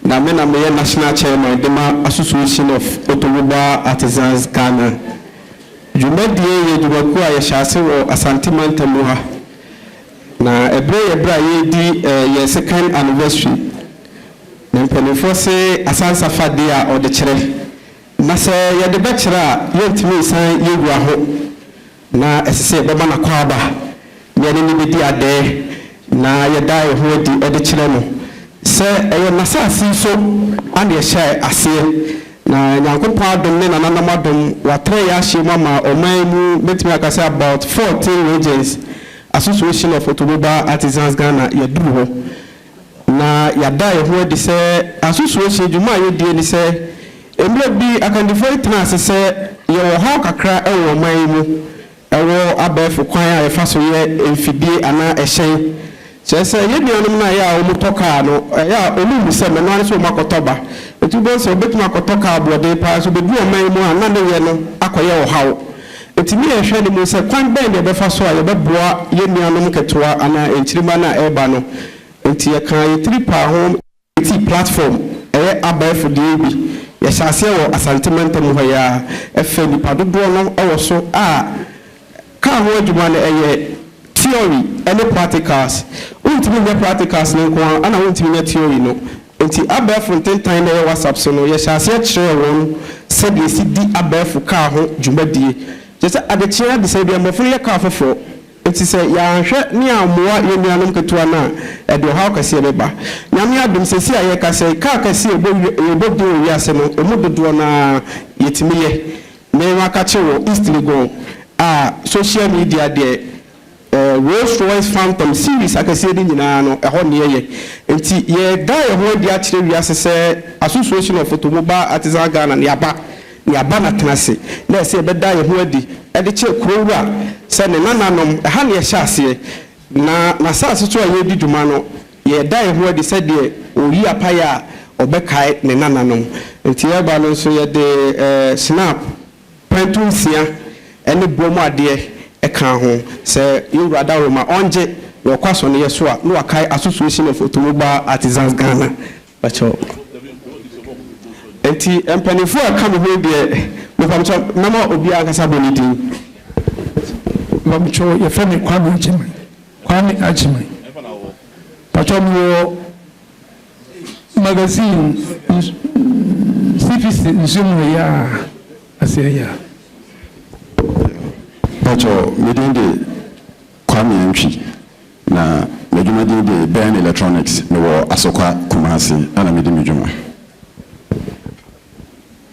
Na me na meyɛ National Chairman de ma Association of Automobile Artisans Ghana. Dwumadie yi yɛ dwumakuo a yɛhyɛ ase wɔ Asante mantam mu ha. Na ɛberɛ yɛ berɛ a yɛredi yɛn second anniversary. Na mpanimfoɔ se asansa fa deɛ a ɔde kyerɛ. Na sɛ yɛde bɛkyerɛ a, yɛntumi nsan yɛn wura ho. Na ɛsɛ sɛ yɛbɛma no akwaaba na yɛne no bɛdi adɛɛ na yɛda yɛn ho adi de kyerɛ no sɛ ɛyɛ n'asase so ana yɛhyɛ aseɛ. Na Nyankopɔn adom ne nananom adom, watrɛ yɛ ahyɛ mu ama ɔman mu, bɛtumi aka sɛ about 14 regions, Association of Automobile Artisans Ghana yɛduru hɔ. Na yɛada yɛn ho adi sɛ association dwuma a yɛdie ne sɛ mmerɛ bi akandifoɔ yi tena ase sɛ yɛwɔ haw kakra ɛwɔ ɔman yi mu, ɛwɔ abɛɛfo kwan a yɛfa so yɛ mfidie anaa ɛhyɛn. Kyerɛ sɛ yɛn nuanom no a yɛ a wɔtɔ kaa no, ɛyɛ a wɔn mu sɛ mɛnoa no sɛ wɔn akɔtɔ ba etu bɛ sɛ wɔbɛtumi akɔtɔ kaa aboɔden paa so bɛdu ɔman yi mu a, na ne yɛ no akɔyɛ ɔhaw. Eti ne yɛhwɛ ne mu sɛ kwan bɛn na yɛbɛfa so a yɛbɛboa yɛn nuanom ketewa anaa nkyirima no a ɛreba no. Nti yɛka yɛtiri paa ho ti platform, ɛyɛ abɛɛfo deɛ bi yɛhyɛ aseɛ wɔ Asante mantam hɔ yi a ɛfɛ nipa dodoɔ no ɛwɔ so a kaa ho adwuma no, ɛyɛ theory ɛne practicals. Wontumi nyɛ practicals no nko ara, ɛna wontumi nyɛ theory no. Nti abɛɛfo ntentan na ɛyɛ WhatsApp so no, yɛhyɛ aseɛ kyerɛ wɔn sɛdeɛ esi di abɛɛfo kaa ho dwumadie. Kyerɛ sɛ adekyeɛ adesɛ bi mmɔfra no yɛ kaa foforɔ. Nti sɛ yɛanhwɛ ne ammoa yɛn nuanom ketewa no a, ɛde ɔhaw kɛseɛ bɛba. Nyame adom, sɛsi a yɛka sɛ kaa kɛseɛ yɛbɔ din wɔ wiase no, ɔmu dodoɔ no a yɛtumi yɛ. Mɛma ka kyerɛ wɔ East Legon a social media deɛ, Rolls Royce Phantom series akɛseɛ no nyinaa no, ɛhɔ ne yɛyɛ. Nti yɛda yɛn ho adi akyerɛ wiase sɛ Association of Automobile Artisan Ghana ne aba ne aba na tena ase na ɛsɛ yɛbɛda yɛn ho adi ɛde kyerɛ kurowura sɛ ne nananom ɛha ne yɛhyɛ aseɛ na n'asase so a yɛredi dwuma no. Yɛda yɛn ho adi sɛdeɛ oyi apaeɛ a ɔbɛkae ne nananom. Nti yɛba no nso, yɛde snap pɛnto 6 ɛne boɔ mu adeɛ ɛka ho sɛ yɛwura dawroma ɔngye na ɔkɔ asɔne yɛ so a, na wakae Association of Automobile Artisans Ghana bɛkyɛw. Nti mpanimfoɔ a ɛka me ho deɛ, mepamkyɛ mɛma obiara ankasa bɔ ne din. Mpamkyɛw, yɛfrɛ me Kwame Agyeman, Kwame Agyeman. Patwɛ, mewɔ Magazine CPC nsuo mu ɛyɛ a ase ɛyɛ a. Patwɛ, me din de Kwame Antwi na m'adwuma din de Ben Electronics. Mewɔ Asokwa, Kumase, ɛna mede me dwuma.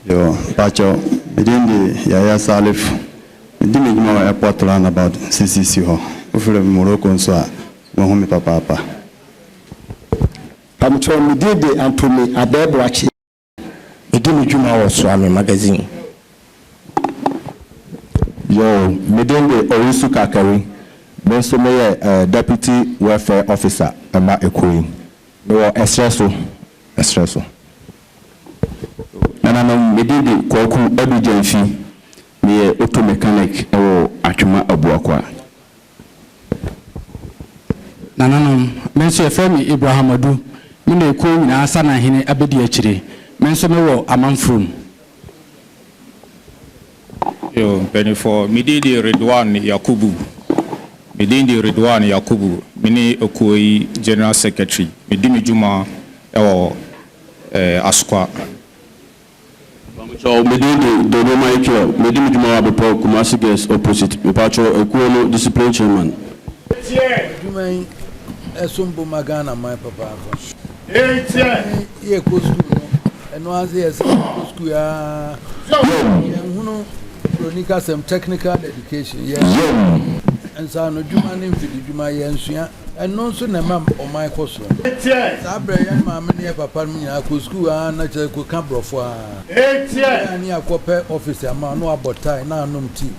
Yo, Pacho, me din de Yaya Salif. Medi me dwuma wɔ airport roundabout CCC hɔ. Wofrɛ me Morocco nso a, wɔhu me papaapa. Pamkyɛw, me din de Anthony Abɛɛboakye. Medi me dwuma wɔ Suame Magazine. Yo, me din de Owusu Kakari. Me nso meyɛ deputy welfare officer ɛma ekuo yi. Mewɔ ɛserɛ so, ɛserɛ so. Nananom, me din de Kwaku Adu Gyamfi. Meyɛ auto mechanic ɛwɔ Atwoma Abuakwa. Nananom, me nso yɛfrɛ me Ibrahim Adu. Me na ekuo nyinaa sanahene abɛdi akyire. Me nso mewɔ amanfurom. Yo, mpanimfoɔ, me din de Ridwan Yakubu. Me din de Ridwan Yakubu. Me ne ekuo yi general secretary. Medi me dwuma ɛwɔ Asokwa. So me din de Dodo Michael. Medi me dwuma wɔ Abepɔ, Kumasi Girls opposite. Mepatwɛ, ekuo no discipline chairman. Adwuma yi ɛsom bo ma Ghana man papaapa. Yɛkɔ sukuu no, ɛno ase yɛ sɛ yɛkɔ sukuu aa, yɛnhunu buroni kasɛm. Technical education, yɛ nsano dwuma ne mfidi dwuma yɛnsua. Ɛno nso na ɛma ɔman kɔ so. Saa berɛ yɛn maame ne yɛ papa no nyinaa kɔ sukuu aa, na kyerɛ kɔka borɔfo aa ne akɔpɛ office ama na wabɔ tie na anom tea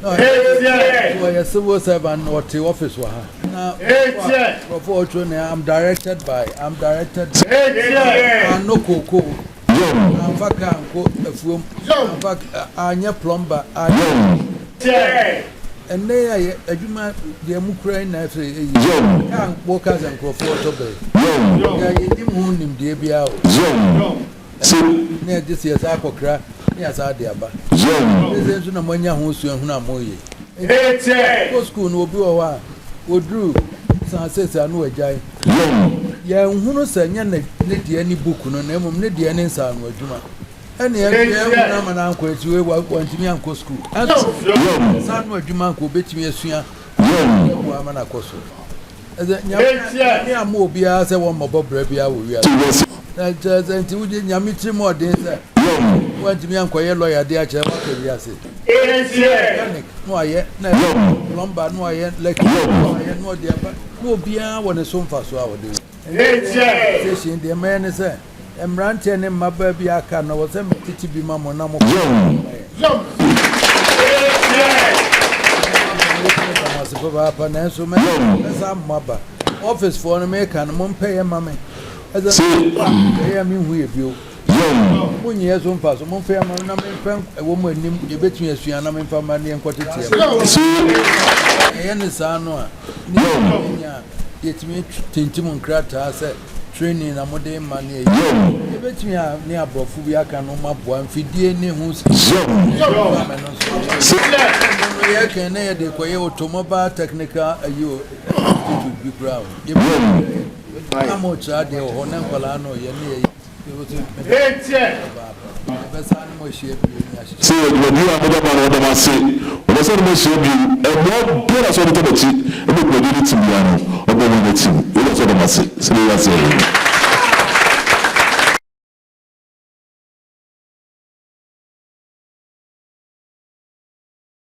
na ɔyɛ civil servant na ɔte office wɔ ha na nkurɔfoɔ ɔtwerɛ na "I'm directed by, I'm directed by." Ano koko amfa kaa nko afuom, amfa anyɛ plumber anyɛ. Ɛnnɛ yi a yɛ adwuma deɛ mu kura yi na afei eyi. Kaa wo ka sɛ nkurɔfoɔ tɔ bɛyi. Yɛ yɛnim ho nimdeɛ biara o. Ne yɛgye sɛ yɛsan akɔkra ne yɛasan de aba. Seesei nso na moanya ho suahunu a moreyɛ yi. Enti kɔ sukuu no obi wɔ hɔ a ɔduru san seesei a na wagyae. Yɛnhunu sɛ nyɛ ne deɛ ne book no na mmom ne deɛ ne nsaano adwuma. Ɛne ɛnso yɛnhunu ama no ankɔ akyiri wei wantumi ankɔ sukuu. Ɛnso nsaano adwuma nka ɔbɛtumi asua ɛboa ama no akɔ so. Ɛsɛ Nyame amma obiara sɛ wɔmmɔbɔ bra biara wɔ wiase. Na kyerɛ sɛ nti wogye Nyame tirim ɔden sɛ woantumi ankɔyɛ lɔya de akyerɛ woaka wiase. Mechanic na wayɛ na plumber na wayɛ lecturer na wayɛ na ɔde aba na obiara wɔ ne so mfaso a ɔde. Station deɛ mɛyɛ ne sɛ mmeranteɛ ne mmabaa bi aka no wɔ sɛ metete bi ma mo na mo ase papaapa nanso mɛsa mo aba office foɔ no meka no mompɛ yɛ ma me ɛsɛ ɛyɛ menhu yɛ bio monyɛ so mfa so momfa yɛ ma me na memfɛ ɛwɔ mo anim yɛbɛtumi asua na memfa ma ne yɛnkɔteteɛ ɛyɛ ne saa no a ne yɛnya yɛtumi tintim nkrataa sɛ training na mode ma ne ɛyi. Yɛbɛtumi a ne aborɔfo bi aka no ma boa mfidie ne ho sika. No nso. No yɛkɛn na yɛde kɔyɛ automobile technical ayi o institute bi koraa o. Yɛbɛtumi na mo kyerɛ adeɛ wɔ hɔ na nkwadaa no yɛ ne yɛ. Sɛ dwumadie a mode aba no wɔda mo ase. Wɔbɛsan ne mo ahyia bio. Mmoa biara sɛ wɔbɛtɔ m'akyi ma dwumadie no tim biara no, ɔbɔ wɔn atim. Yehowa sɛ ɔda mo ase sɛ moyɛ aseɛ.